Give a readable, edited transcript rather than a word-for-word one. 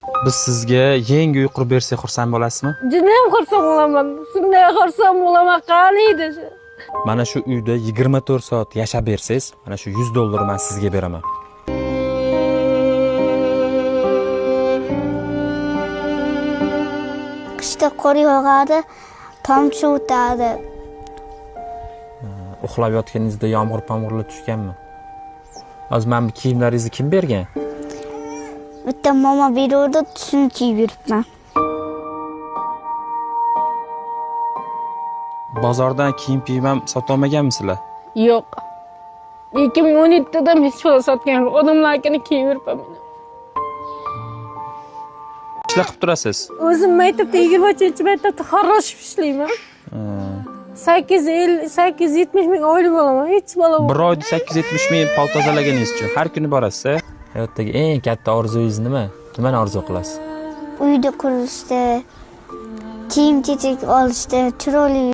Biz sizga yangi uy qurib bersak, xursand bo'lasizmi? Judayam xursand bo'laman. Shunday xursand bo'laman, qaniydi shu. Mana shu uyda 24 soat yashab bersangiz, mana shu 100 dollarni man sizga beraman. Qishda qor yog'adi, tomchi o'tadi. Uxlab yotganingizda yomg'ir pomg'irlar tushganmi? Hozir mana bu kiyimlaringizni kim bergan? Bitta momo beruvdi, shuni kiyib yuribman. Bozordan kiyim kiyim ham sotolmaganmisizlar? Yo'q. 2017da hech bo'lmasa sotgan yo'q. Odamlarnikini kiyib yuribman. Ishlar qilib turasiz. O'zim maktabda 23 maktabda xarrashib ishlayman. 850 870 ming oylik olaman. Hech bola Bir oyda 870 ming pol tozalaganingiz uchun har kuni borasiz, a? Hayotdagi eng katta orzungiz nima? Nimani orzu qilasiz? Uyda qurishdi, kiyim kechak olishdi, chiroyli.